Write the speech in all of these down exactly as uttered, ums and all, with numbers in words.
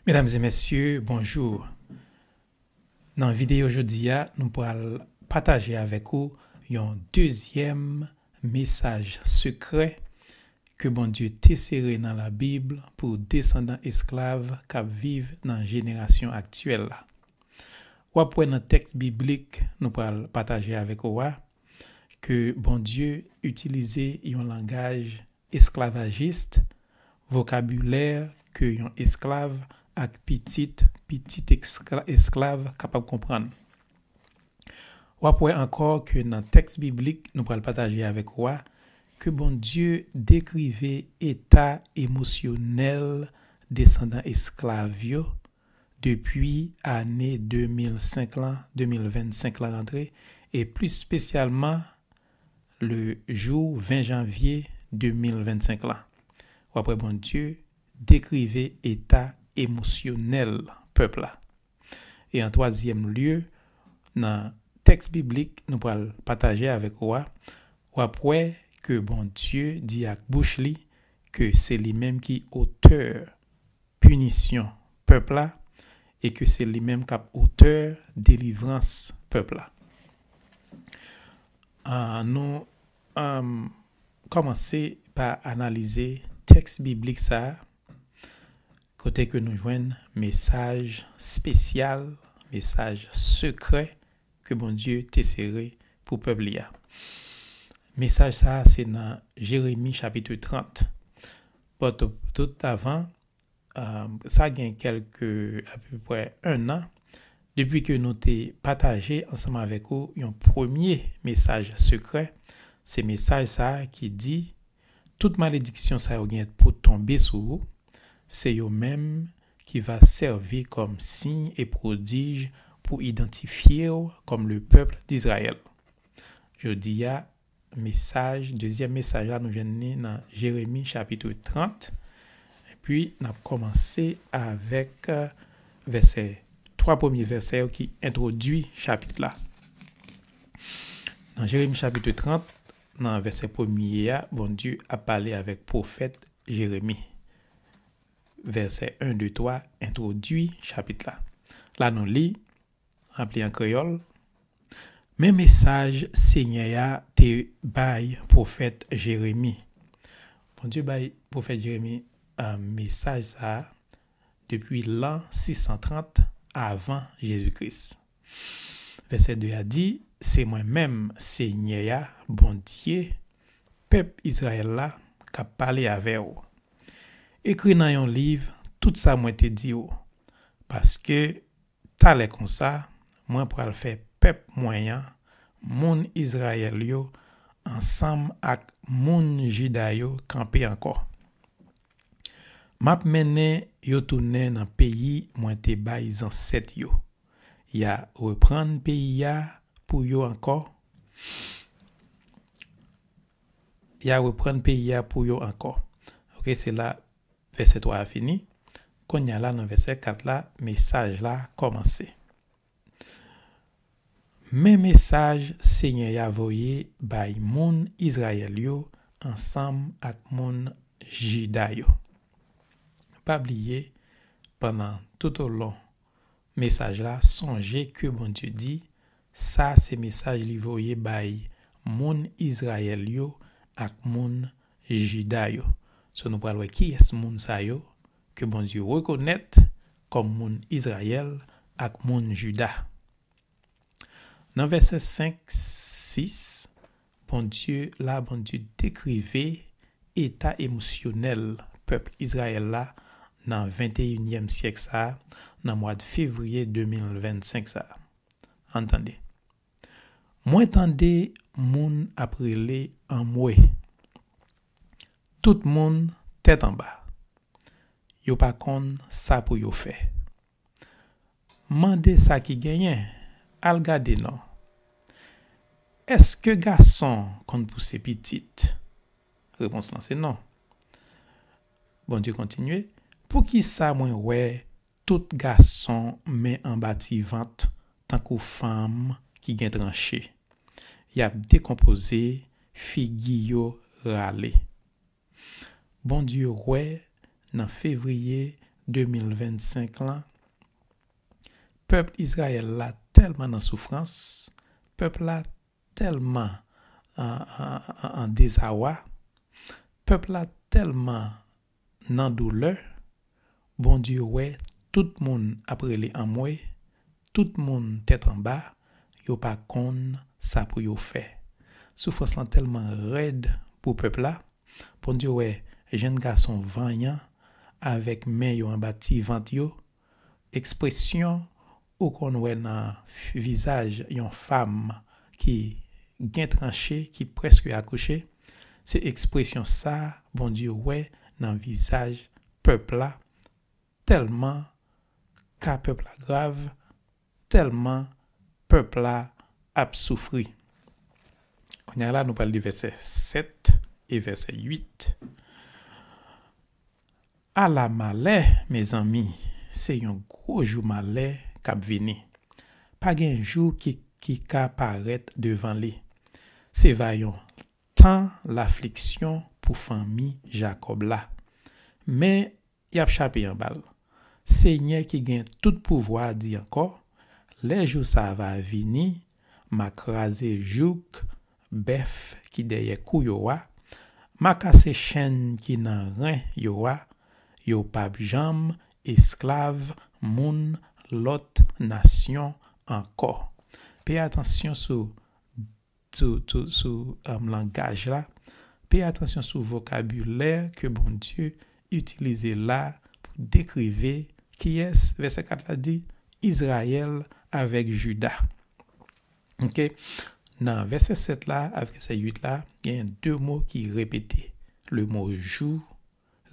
Medam e mesye, bonjou. Nan videyo jodi a, nou pral pataje avèk ou yon dezyèm mesaj sekrè ke Bondye te sere nan Labib pou desandan esklav k ap viv nan jenerasyon aktyèl la. W ap wè nan tèks biblik nou pral pataje avèk ou a, ke Bondye itilize yon langaj esklavajis, vokabilè ke yon esklav ak pitit pitit eskla- esklav kapab konprann. W ap wè ankò ke nan tèks biblik nou pral pataje avèk ou a, ke Bondye dekrive eta emosyonèl desandan esklav yo depi ane de mil senk lan, de mil vennsenk lan rantre, e plis espesyalman le jou ven janvye de mil vennsenk lan. W ap wè Bondye dekrive eta emosyonèl pèp la. E an twazyèm lye, nan tèks biblik nou pral pataje avèk ou a, w ap wè ke Bondye di ak bouch li ke se li menm ki otè pinisyon pèp la e ke se li menm k ap otè delivrans pèp la. Ah, nou um, kòmanse pa analize tèks biblik sa a, kote ke nou jwenn mesaj espesyal, mesaj sekrè ke Bondye te sere pou pèp li a. Mesaj sa a se nan Jeremi chapit trant. Bon, tout, tout avan, um, sa gen kèlke, apeprè en an, depi ke nou te pataje ansanm avèk ou yon premye mesaj sekrè. Se mesaj sa a ki di, tout malediksyon sa yo gen pou tonbe sou ou, se yo menm ki va sèvi kòm siy e pwodij pou idantifye w kòm le pèp d'Izrayèl. Jodi a, mesaj, dezyèm mesaj la, nou jwenn li nan Jeremi chapit trant. Epi, n ap kòmanse avèk, euh, vèsè, twa premye vèsè yo ki entwodui chapit la. Nan Jeremi chapit trant, nan vèsè premye a, Bondye ap pale avèk pwofèt Jeremi. Vèsè en, de, twa entwodui chapit la. La nou li, ap li an kreyòl. Men mesaj Senyè a te bay pwofèt Jeremi. Bondye bay pwofèt Jeremi, euh, mesaj sa a depi lan sis san trant avan Jezi Kris. Vèsè de a di, se mwen menm, Senyè a, Bondye pèp Izrayèl la, k ap pale avè w. Ekri nan yon liv tout sa mwen te di w, paske talè konsa, mwen pral fè pèp mwen an, moun Izrayèl yo, ansanm ak moun Jida yo, kanpe ankò. M ap mennen yo tounen nan peyi mwen te bay zansèt yo. Y a reprann peyi a pou yo ankò. Y a reprann peyi a pou yo ankò. Ok, se la vèsè twa a fini. Kounye a la, nan vèsè kat la, mesaj la kòmanse. Men mesaj Senyè a voye bay moun Izrayèl yo ansanm ak moun Jida yo. Pa bliye, pandan toutolon mesaj la, sonje ke Bondye di, sa se mesaj li voye bay moun Izrayèl yo ak moun Jida yo. So, nou pral wè kiyès moun sa yo ke Bondye rekonèt kòm moun Izrayèl ak moun Jida. Nan vèsè senk, sis, Bondye la, Bondye dekrive eta emosyonèl pèp Izrayèl la nan venteyinyèm syèk sa a, nan mwa fevriye de mil vennsenk sa a. Ann tande. Mwen tande moun ap rele anmwe. Tout moun tèt anba. Yo pa konn sa pou yo fè. Mande sa ki genyen, al gade non. Èske gason konn pouse pitit? Repons lan se non. Bondye kontinye, poukisa mwen wè tout gason men anba ti vant tankou fanm ki gen tranche? Y ap dekonpoze, figi yo rale. Bondye wè nan fevriye de mil vennsenk lan, pèp Izrayèl la tèlman nan soufrans, pèp la tèlman an, an, an, an dezawa, pèp la tèlman nan doulè, Bondye wè tout moun ap rele anmwe, tout moun tèt anba, yo pa konn sa pou yo fè. Soufrans lan tèlman rèd pou pèp la, Bondye wè jenn gason vanyan avèk men yo anba ti vant yo, ekspresyon ou konn wè nan vizaj yon fanm ki gen tranche, ki prèske akouche, se ekspresyon sa a Bondye wè nan vizaj pèp la, tèlman ka pèp la grav, tèlman pèp la ap soufri. Kounye a la, nou pral li vèsè sèt e vèsè uit. Ala malè, mezanmi, se yon gwo jou malè k ap vini. Pa gen jou ki, ki ka parèt devan li. Se va yon tan lafliksyon pou fanmi Jakòb la. Men, y ap chape anba l. Senyè ki gen tout pouvwa a di ankò, lè jou sa a va vini, m a kraze jouk bèf ki dèyè kou yo a, m a kase chenn ki nan ren yo a, yo p ap janm esklav moun lòt nasyon ankò. Peye atansyon sou, sou, sou, sou um, langaj la. Peye atansyon sou vokabilè ke Bondye itilize la pou dekrive kiyès, vèsè kat la di, Izrayèl avèk Jida. Ok? Nan vèsè sèt la avèk vèsè uit la, gen de mo ki repete. Le mo jou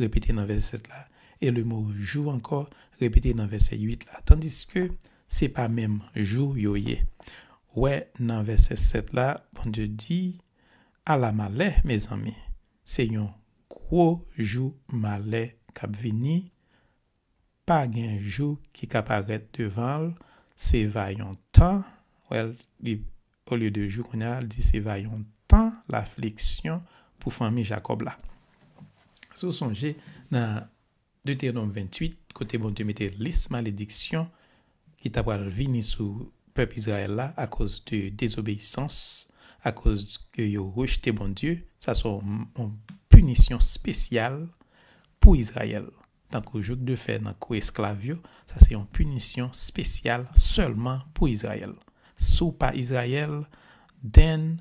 repete nan vèsè sèt la, e le mo jou ankò repete nan vèsè uit la. Tandiske se pa menm jou yo ye. Wè, nan vèsè sèt la, Bondye di, ala malè, mezanmi, se yon gwo jou malè k ap vini, pa gen jou ki ka parèt devan l, se va yon tan, wè, li, olye de jou kounye a, li di se va yon tan lafliksyon pou fanmi Jakòb la. Si w sonje nan Detewonòm venntuit, kote Bondye mete lis malediksyon ki ta pral vini sou pèp Izrayèl la akoz de dezobeyisans, akoz ke yo rejte Bondye, sa se yon, yon pinisyon espesyal pou Izrayèl. Tankou jouk de fè nan kou esklav yo, sa se yon pinisyon espesyal sèlman pou Izrayèl. Si w pa Izrayèl, then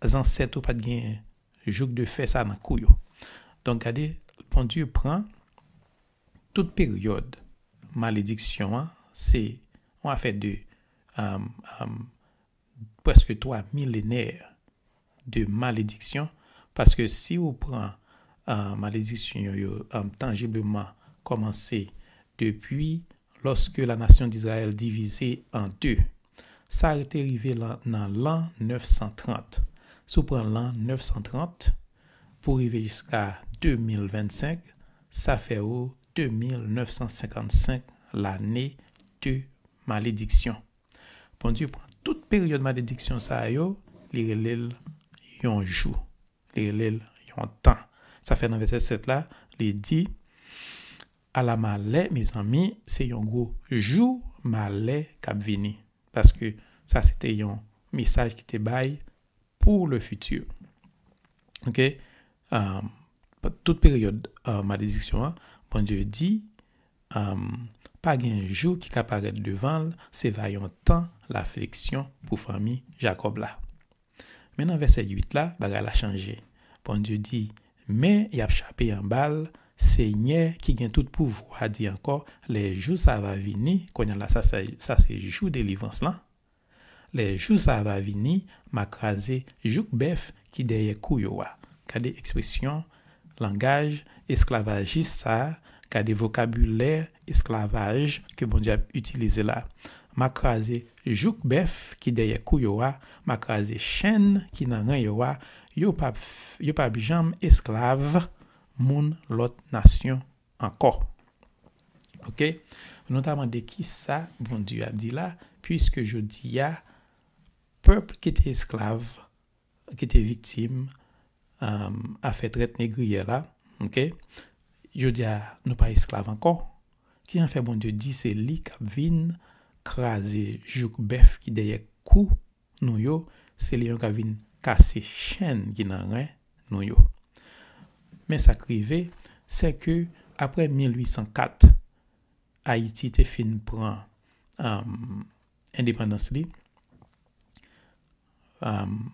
zansèt ou pa t gen jouk de fè sa nan kou yo. Donk, gade, Bondye pran tout peryòd malediksyon an, se yon afè de um, um, prèske twa milenè de malediksyon, paske si ou pran uh, malediksyon yo, yo um, tanjibleman kòmanse depi lòske la nasyon d'Izrayèl divize an de. Sa te rive lan, nan lan nèf san trant. Si w pran lan nèf san trant pou rive jiska de mil vennsenk, sa fè ou de mil nèf san senkannsenk lane de malediksyon. Bondye pran tout peryòd malediksyon sa yo, li rele l yon jou. Li rele l yon tan. Sa fè nan vèsè sèt la, li di, ala malè, mezanmi, se yon gwo jou malè k ap vini. Paske sa se te yon mesaj ki te bay pour le futur. Ok? Um, tout peryòd uh, malediksyon an, Bondye di, um, pa gen jou ki ka parèt devan l, se va yon tan lafliksyon pou fanmi Jakòb la. Men nan vèsè uit la, bagay la chanje. Bondye di, men y ap chape anba l, Senyè ki gen tout pouvwa di ankò, lè jou sa va vini, kounye a la sa, sa, sa se jou delivrans lan, lè jou sa va vini, m a kraze jouk bèf ki dèyè kou yo a. Gade ekspresyon, langaj esklavajis sa a, gade vokabilè esklavaj ke Bondye ap itilize la. M a kraze jouk bèf ki dèyè kou yo a, m a kraze chenn ki nan ren yo a, yo p ap, yo p ap janm esklav moun lòt nasyon ankò. Ok? Nou ta mande kisa Bondye a di la, puiske jodi a, pèp ki te esklav, ki te viktim um, afè trèt negriyè la, ok? Jodi a, nou pa esklav ankò. Kijan fè Bondye di se li k ap vin kraze jouk bèf ki dèyè kou nou yo, se li menm k ap vin kase chenn ki nan ren nou yo? Men sa k rive, se ke apre mil uit san kat, Ayiti te fin pran, um, endepandans li. Um,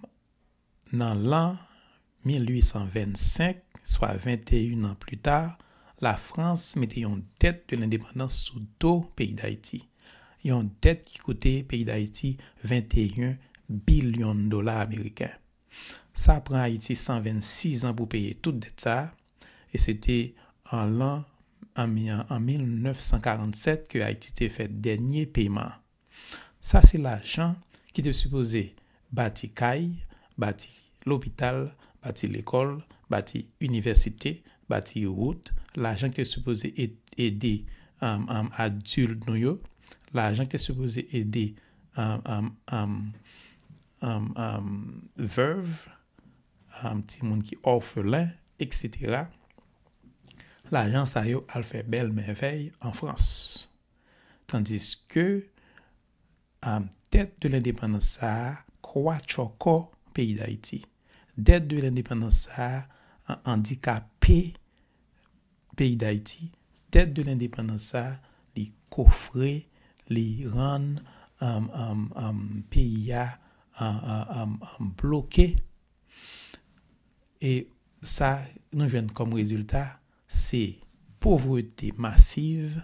nan lan mil uit san vennsenk, swa venteyen an pli ta, Lafrans mete yon dèt de lendepandans sou do peyi Dayiti. Yon dèt ki koute peyi Dayiti venteyen bilyon dola ameriken. Sa pran Ayiti san vennsis an pou peye tout dèt sa a, e se te an lan, an mi-, an mil nèf san karannsèt ke Ayiti te fè dènye peman. Sa se lajan ki te sipoze bati kay, bati lopital, bati lekòl, bati inivèsite, bati wout, lajan ki te sipoze e-, ede, um, um, adilt nou yo, lajan ki te sipoze ede, um, um, um, um, um, vèv, um, timoun ki òfelen, etsetera. Lajan sa yo al fè bèl mèvèy an Frans. Tandiske, um, dèt de lendepandans sa a kwa tchòkò peyi Dayiti. Dèt de lendepandans sa a an-, andikape peyi Dayiti. Dèt de lendepandans sa a, li kofre, li rann, um, um, um, peyi a, um, um, um, um, bloke. E sa nou jwenn kòm rezilta, se povrete masiv,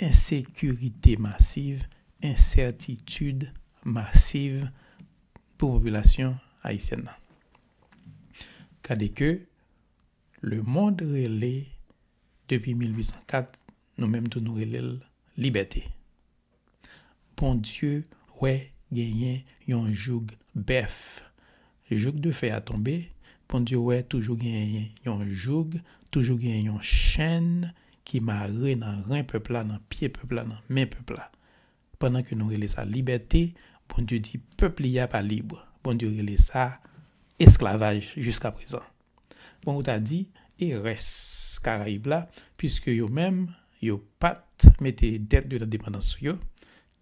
ensekirite masiv, ensètitid masiv pou popilasyon ayisyèn nan. Gade ke lemonn rele depi mil uit san kat, nou menm tou nou rele l libète. Bondye wè genyen yon joug bèf. Joug de fè a tonbe, Bondye wè toujou genyen yon joug, toujou genyen yon chenn ki mare nan ren pèp la, nan pye pèp la, nan men pèp la. Pandan ke nou rele sa libète, Bondye di pèp li a pa lib. Bondye rele sa esklavaj jiskaprezan. Bon, ou ta di, e rès Karayib la, piske yo menm, yo pa t mete dèt de lendepandans sou yo,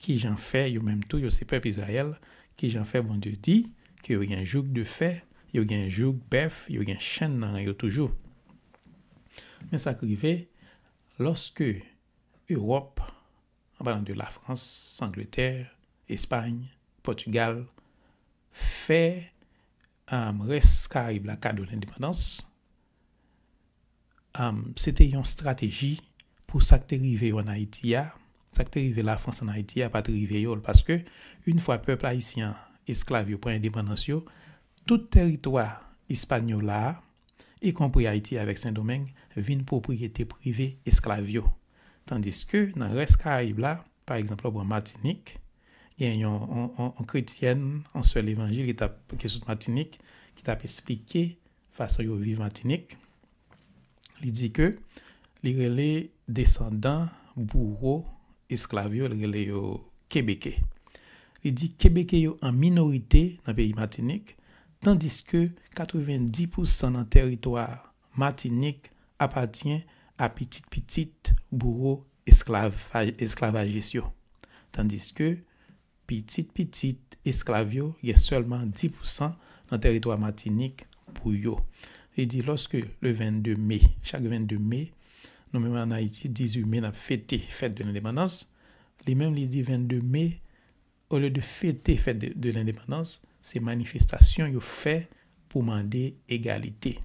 kijan fè yo menm tou, yo se pèp Izrayèl, kijan fè Bondye di ke yo gen joug de fè, yo gen joug bèf, yo gen chenn nan ren yo toujou? Men sa k rive, lòske Ewòp, an palan de Lafrans, Angletè, Espay, Pòtigal, fè, um, rès Karayib la kado lendepandans, um, se te yon estrateji pou sa k te rive yo ann Ayiti a, sa k te rive Lafrans ann Ayiti a pa t rive yo, paske, yon fwa pèp ayisyen an, esklav yo pran endepandans yo, tout tèritwa espanyòl la a, ikonpri Ayiti avèk Sendomeng, vin pwopriyete prive esklav yo. Tandiske nan rès Karayib la, pa egzanp, lè w pran Matinik, gen yon, yon, yon, yon kretyèn, yon sè levanjil ki t ap, ki sot Matinik, ki t ap esplike fason yo viv Matinik. Li di ke li rele desandan bouwo esklav yo, li rele yo Kebeke. Li di Kebeke yo an minorite nan peyi Matinik, tandiske katrevendis pousan nan tèritwa Matinik apatyen a pitit pitit bouwo esklavaj-, esklavajis yo. Tandiske pitit pitit esklav yo gen sèlman dis pousan nan tèritwa Matinik pou yo. Li di lòske le vennde me, chak vennde me, nou menm ann Ayiti, dizuit me, n ap fete fèt de lendepandans. Li menm, li di vennde me, olye de fete fèt de, de lendepandans, se manifestasyon yo fè pou mande egalite.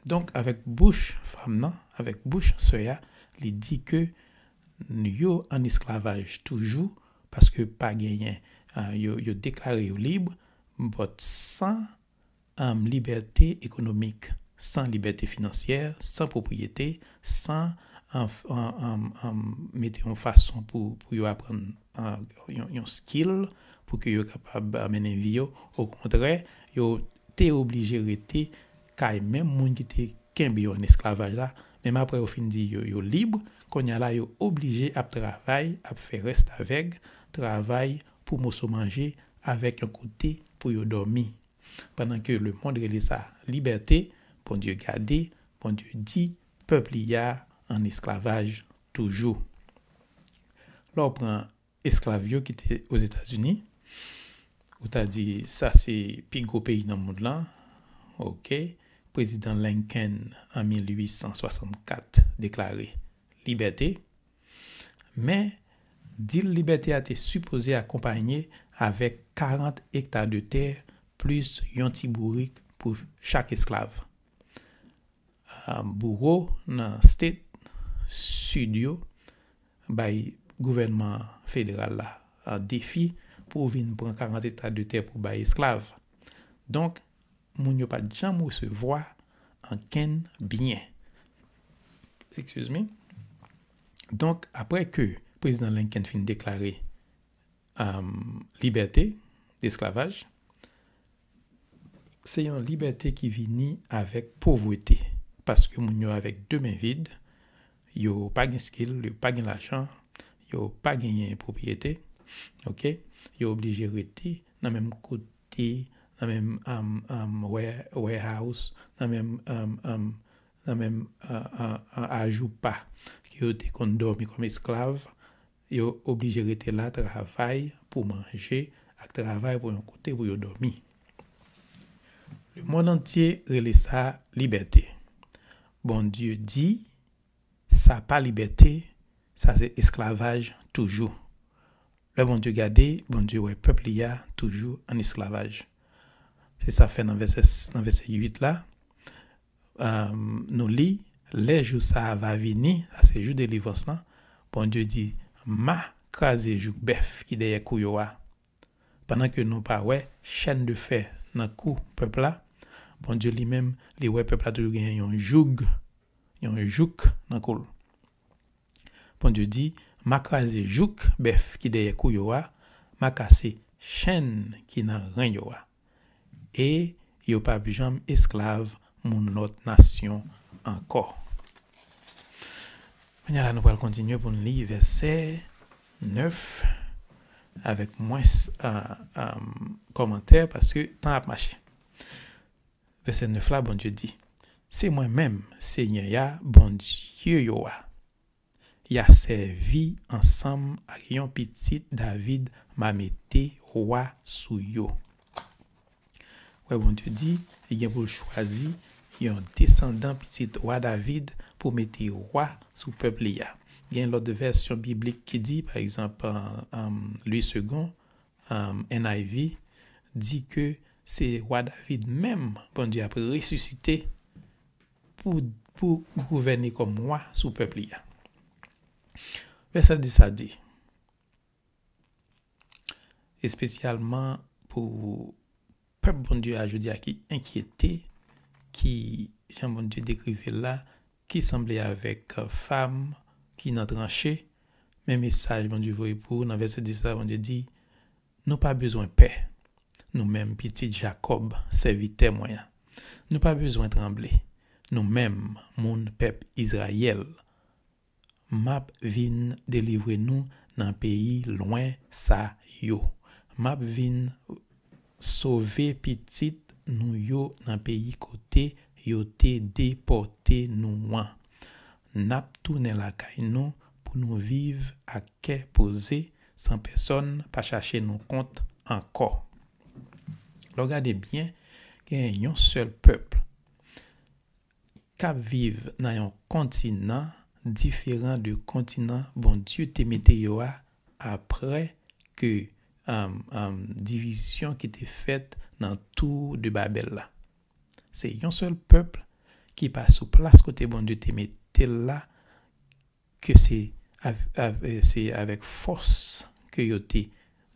Donk, avèk bouch fanm nan, avèk bouch sè a, li di ke yo an esklavaj toujou, paske pa genyen, ah, yo, yo deklare yo lib, but san, um, libète ekonomik, san libète finansyè, san pwopriyete, san, um, f-, um, um, um, mete yon fason pou, pou yo aprann, ah, yon, yon skill, pou ke yo kapab, ah, mennen vi yo. Okontrè, yo te oblije rete kay menm moun ki te kenbe yo an esklavaj la. Menm apre yo fin di yo, yo lib, kounye a la yo oblije ap travay, ap fè restavèk, travay pou moso manje, avèk yon kote pou yo dòmi. Pandan ke lemonn rele sa libète, Bondye gade, Bondye di pèp li a an esklavaj toujou. Lè w pran esklav yo ki te Ozetazini, ou ta di sa se pi gwo peyi nan mond lan, oke. Prezidan Lincoln an mil uit san swasannkat deklare libète, men dil libète a te sipoze akonpanye avèk karant ekta de tè plis yon ti bourik pou chak esklav. Ah, bouwo nan state sid yo bay gouvènman federal la, ah, defi pou vin pran karant ekta de tè pou bay esklav. Donk, moun yo pa t janm resevwa ankenn byen. Excuse me. Donk, apre ke prezidan Lincoln fin deklare, um, libète, esklavaj, se yon libète ki vini avèk povrete, paske moun yo avèk de men vid, yo pa gen skill, yo pa gen lajan, yo pa genyen pwopriyete, oke? Yo oblije rete nan menm kote, nan menm, um, um, ware-, warehouse, nan menm, um, um, nan menm, uh, uh, uh, ajoupa ke yo te konn dòmi kòm esklav, yo oblije rete la travay pou manje ak travay pou yon kote pou yo dòmi. Lemonn antye rele sa libète. Bondye di, sa pa libète, sa se esklavaj toujou. Lè Bondye gade, Bondye wè pèp li a toujou an esklavaj. Se sa fè nan vèsè, nan vèsè uit la, um, nou li, lè jou sa a va vini, sa se jou delivrans lan, Bondye di, m a kraze jouk bèf ki dèyè kou yo a. Pandan ke nou pa wè chèn de fè nan kou pèp la, Bondye li menm, li wè pèp la toujou genyen yon joug, yon jouk nan kou l. Bondye di, m a kraze jouk bèf ki dèyè kou yo a, m a kase chèn ki nan ren yo a. E yo p ap janm esklav moun lòt nasyon ankò. Kounye a la, nou pral kontinye pou n li vèsè nèf avèk mwens, ah, ah, kòmantè, paske tan ap mache. Vèsè nèf la, Bondye di, se mwen menm, Senyè a, Bondye yo a. Y a sèvi ansanm ak yon pitit David m a mete wa sou yo. Wè, Bondye di, li gen pou l chwazi yon desandan pitit wa David pou mete wa sou pèp li a. Gen lòt vèsyon biblik ki di, pa egzanp, an, an, Louis Segond, an, N I V, di ke se wa David menm Bondye ap resisite pou, pou gouvène kòm wa sou pèp li a. Vèsè dis a di, espesyalman pou pèp Bondye a jodi a ki enkyete, ki, jan Bondye dekrive l la, ki sanble avèk, euh, fam ki nan tranche, men mesaj Bondye voye pou ou nan vèsè dis la, Bondye di, nou pa bezwen pè, nou menm pitit Jakòb, sèvitè mwen an. Nou pa bezwen tranble, nou menm moun pèp Izrayèl. M ap vin delivre nou nan peyi lwen sa yo. M ap vin sove pitit nou yo nan peyi kote yo te depòte nou an. N ap tounen lakay nou pou nou viv ak kè poze, san pèsonn pa chache nou kont ankò. Lè w gade byen, gen yon sèl pèp k ap viv nan yon kontinan diferan de kontinan Bondye te mete yo a apre ke, um, um, divizyon ki te fèt nan Tou de Babèl la. Se yon sèl pèp ki pa sou plas kote Bondye te mete l la, ke se av-, av-, eh, se avèk fòs ke yo te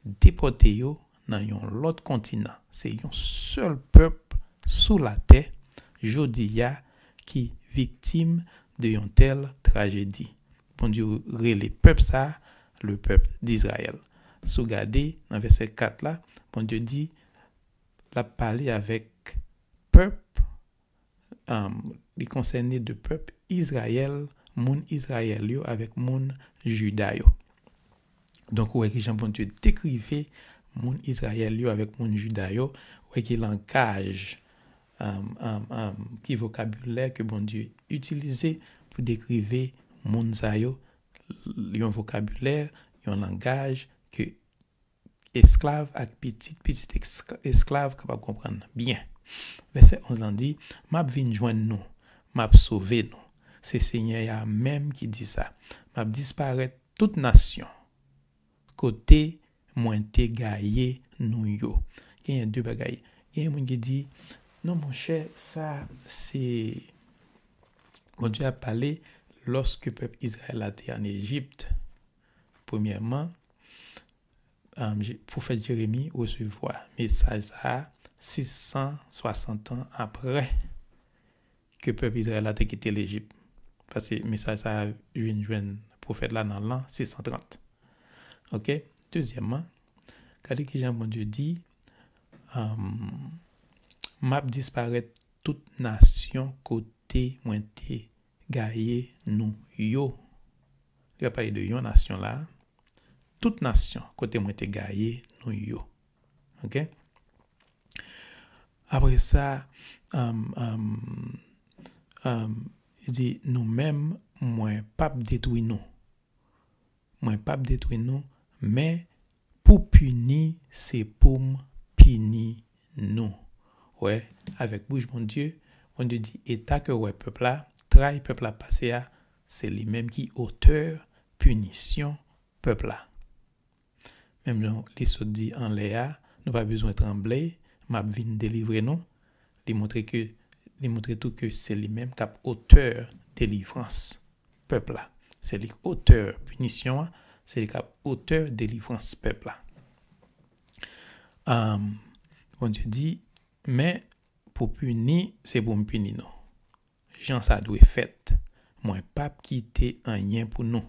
depòte yo nan yon lòt kontinan. Se yon sèl pèp sou latè, jodi a, ki viktim de yon tèl trajedi. Bondye rele pèp sa a, le peuple d'Israël. Si w gade nan vèsè kat la, Bondye di, l ap pale avèk pèp, um, li konsène de pèp Izrayèl, moun Izrayèl yo avèk moun Jida yo. Donk, ou wè kijan Bondye dekrive moun Izrayèl yo avèk moun Jida yo, ou wè ki langaj, um, um, um, ki vokabilè ke Bondye itilize pou dekrive moun sa yo, yon vokabilè, yon langaj ke esklav ak pitit pitit esk- esklav kapab konprann byen. Vèsè onz lan di, "M ap vin jwenn nou, m ap sove nou." Se Senyè a menm ki di sa. "M ap disparèt tout nasyon kote mwen te gaye nou yo." Genyen de bagay. Genyen moun ki di, "Non, monchè, sa se Bondye ap pale lòske pèp Izrayèl la te ann Ejip." Premyèman, um, Je- pwofèt Jeremi resevwa mesaj sa a sis san swasant an apre ke pèp Izrayèl la te kite Lejip. Paske mesaj sa a vin jwenn pwofèt la nan lan sis san trant. Oke? Dezyèmman, gade ki jan Bondye di, um, "M ap disparèt tout nasyon kote mwen te gaye nou yo." Li pa pale de yon nasyon la. "Tout nasyon kote mwen te gaye nou yo." Oke? Apre sa, um, um, um, li di, "Nou menm, mwen p ap detwi nou. Mwen p ap detwi nou, men pou pini, se pou m pini nou." Wè, avèk bouch Bondye, Bondye di eta ke w wè pèp la, tray pèp la pase a, se li menm ki otè pinisyon pèp la. Menm jan li sot di anlè a, "Nou pa bezwen tranble, m ap vin delivre nou." Li montre ke, li montre tou ke se li menm k ap otè delivrans pèp la. Se li k otè pinisyon an, se li k ap otè delivrans pèp la. Um, Bondye di, "Men pou pini, se pou m pini nou. Jan sa dwe fèt. Mwen p ap kite anyen pou nou."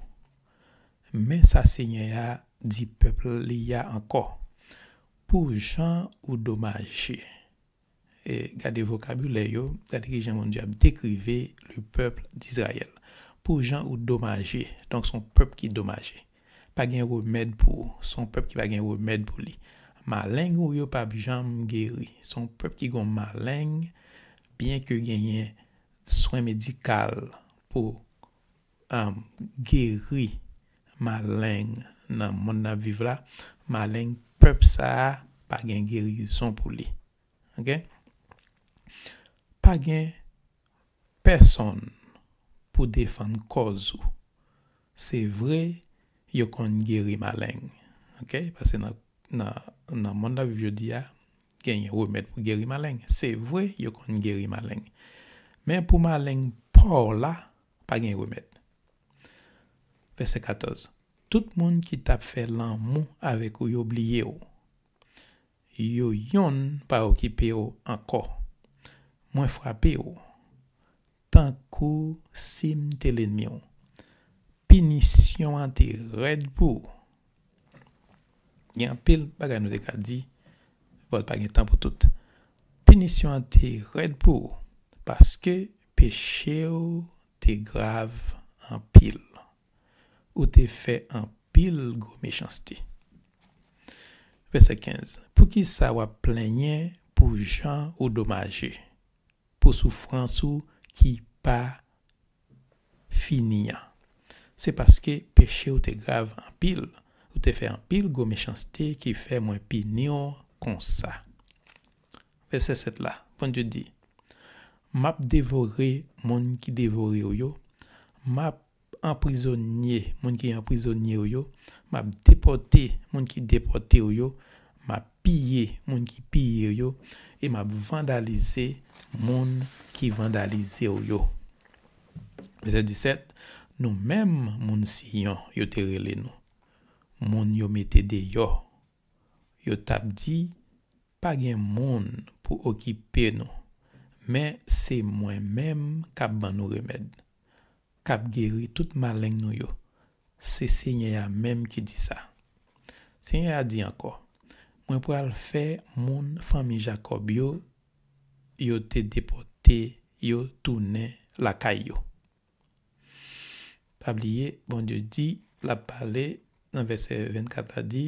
Men sa Senyè a di pèp li a ankò, "Pou jan ou domaje." E gade vokabilè yo, gade ki jan Bondye ap dekrive le pèp d'Izrayèl. "Pou jan ou domaje." Donk, se yon pèp ki domaje. Pa gen remèd pou ou. Se yon pèp ki pa gen remèd pou li. Maleng ou yo p ap janm geri. Se yon pèp ki gon maleng, byen ke genyen swen medikal pou, um, geri maleng nan mond n ap viv la, maleng pèp sa a pa gen gerizon pou li. Oke? Pa gen pèsonn pou defann kòz ou. Se vre, yo konn geri maleng. Oke? Paske nan, nan, nan mond n ap viv jodi a, genyen remèd pou geri maleng. Se vre, yo konn geri maleng. Men pou maleng pa w la, pa gen remèd. Vèsè katòz. Tout moun ki t ap fè lanmou avèk ou yo bliye w. Yo yonn pa okipe w ankò. Mwen frape w tankou si m te lènmi w. Pinisyon an te rèd pou ou. Gen anpil bagay nou te ka di, but pa gen tan pou tout. Pinisyon an te rèd pou ou, paske peche w te grav anpil. Ou te fè anpil gwo mechanste. Vèsè kenz. Poukisa w ap plenyen pou jan ou domaje, pou soufrans ou ki pa fini an? Se paske peche w te grav anpil, ou te fè anpil gwo mechanste ki fè mwen pini w konsa. Vèsè sèt la, Bondye di, M ap devore moun ki devore w yo, m ap anprizonye moun ki anprizonye w yo, m ap depòte moun ki depòte w yo, m ap piye moun ki piye w yo, e m ap vandalize moun ki vandalize w yo. Vèsè disèt, nou menm moun Siyon, yo te rele nou, moun yo mete deyò. Yo t ap di, pa gen moun pou okipe nou, men se mwen menm k ap ban nou remèd, k ap geri tout maleng nou yo. Se Senyè a menm ki di sa. Senyè a di ankò, mwen pral fè moun fanmi Jakòb yo, yo te depòte yo tounen lakay yo. Pa bliye, Bondye di, l ap pale, nan vèsè vennkat la di,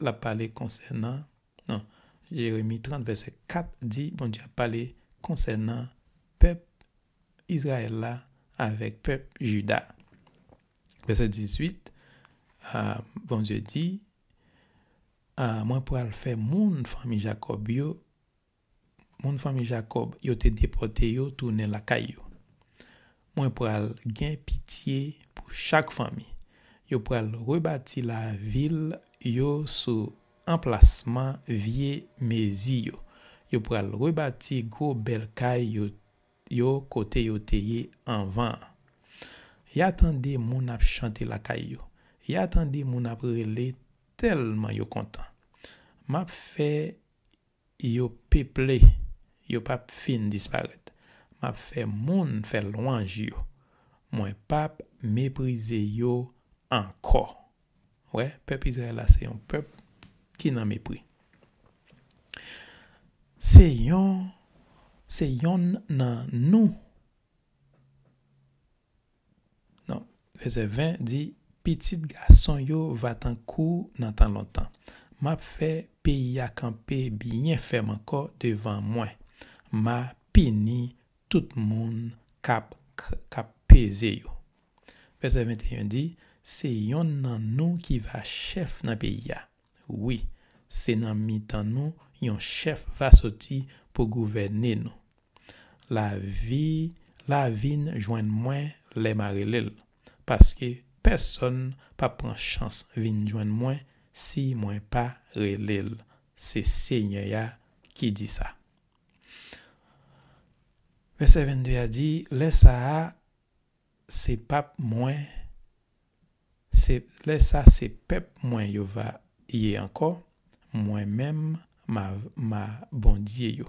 l ap pale konsènan, non, Jeremi trant, vèsè kat di, Bondye ap pale konsènan pèp Izrayèl la avèk pèp Jida. Vèsè dizuit, a, Bondye di, a, mwen pral fè moun fanmi Jakòb yo, moun fanmi Jakòb yo te depòte yo tounen lakay yo. Mwen pral gen pitye pou chak fanmi. Yo pral rebati lavil yo sou anplasman vye mezi yo. Yo pral rebati gwo bèl kay yo, yo kote yo te ye anvan an. Y a tande moun ap chante lakay yo. Y a tande moun ap rele tèlman yo kontan. M ap fè yo peple, yo p ap fin disparèt. M ap fè moun fè lwanj yo. Mwen p ap meprize yo ankò. Wè, pèp Izrayèl la se yon pèp ki nan mepri. Se yon, se yonn nan nou. Non, vèsè ven di, pitit gason yo va tankou nan tan lontan. M ap fè peyi a kanpe byen fèm ankò devan mwen. M a pini tout moun k ap, k ap peze yo. Vèsè venteyen di, se yonn nan nou ki va chèf nan peyi a. Wi, se nan mitan nou yon chèf va soti pou gouvène nou. Lavi, la vin jwenn mwen lè m a rele l, paske pèsonn p ap pran chans vin jwenn mwen si mwen pa rele l. Se Senyè a ki di sa. Vèsè vennde a di, lè sa a, se p ap mwen, se, lè sa se pèp mwen yo va ye ankò, mwen menm m a, m a Bondye yo.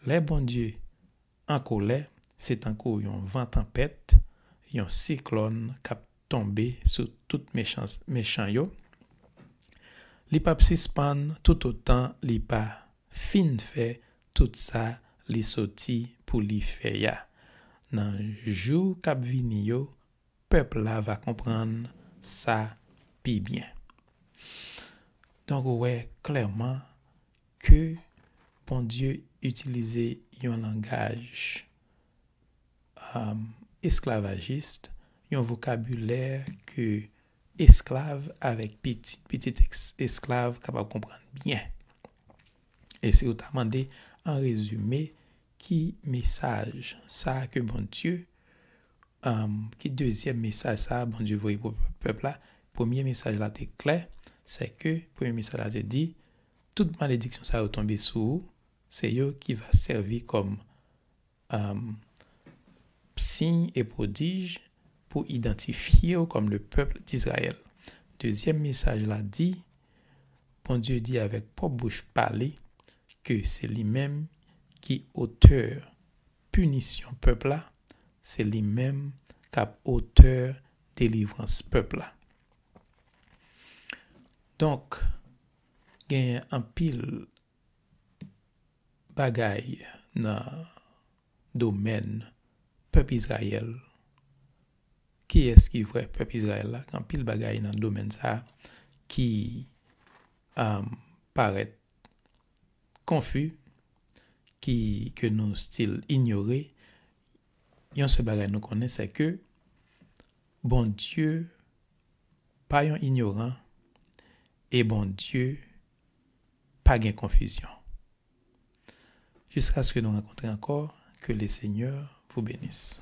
Lè Bondye an kolè, se tankou yon van tanpèt, yon siklòn k ap tonbe sou tout mechan, mechan yo. Li p ap sispann toutotan li pa fin fè tout sa li soti pou li fè a. Nan jou k ap vini yo, pèp la va konprann sa pi byen. Donk, ou wè klèman ke Bondye itilize yon langaj, um, esklavajis, yon vokabilè ke esklav avèk pitit, pitit es-, esklav kapab konprann byen. E si w ta mande, an rezime, ki mesaj sa ke Bondye, um, ki dezyèm mesaj sa Bondye voye pou pèp la? Premye mesaj la te klè, se ke premye mesaj la te di, tout malediksyon sa yo tonbe sou ou, se yo ki va sèvi kòm, um, siy e pwodij pou idantifye w kòm le pèp d'Izrayèl. Dezyèm mesaj la di, Bondye di avèk pwòp bouch pa li ke se li menm ki otè pinisyon pèp la, se li menm k ap otè delivrans pèp la. Donk, genyen anpil bagay nan domèn pèp Izrayèl. Kiyès ki vrè pèp Izrayèl la? Gen anpil bagay nan domèn sa a ki, um, parèt konfi, ki, ke nou still inyore. Yon sèl bagay nou konnen, se ke Bondye pa yon inyoran e Bondye pa gen konfizyon. Jiskaske nou rankontre ankò, que le Seigneur vous bénisse.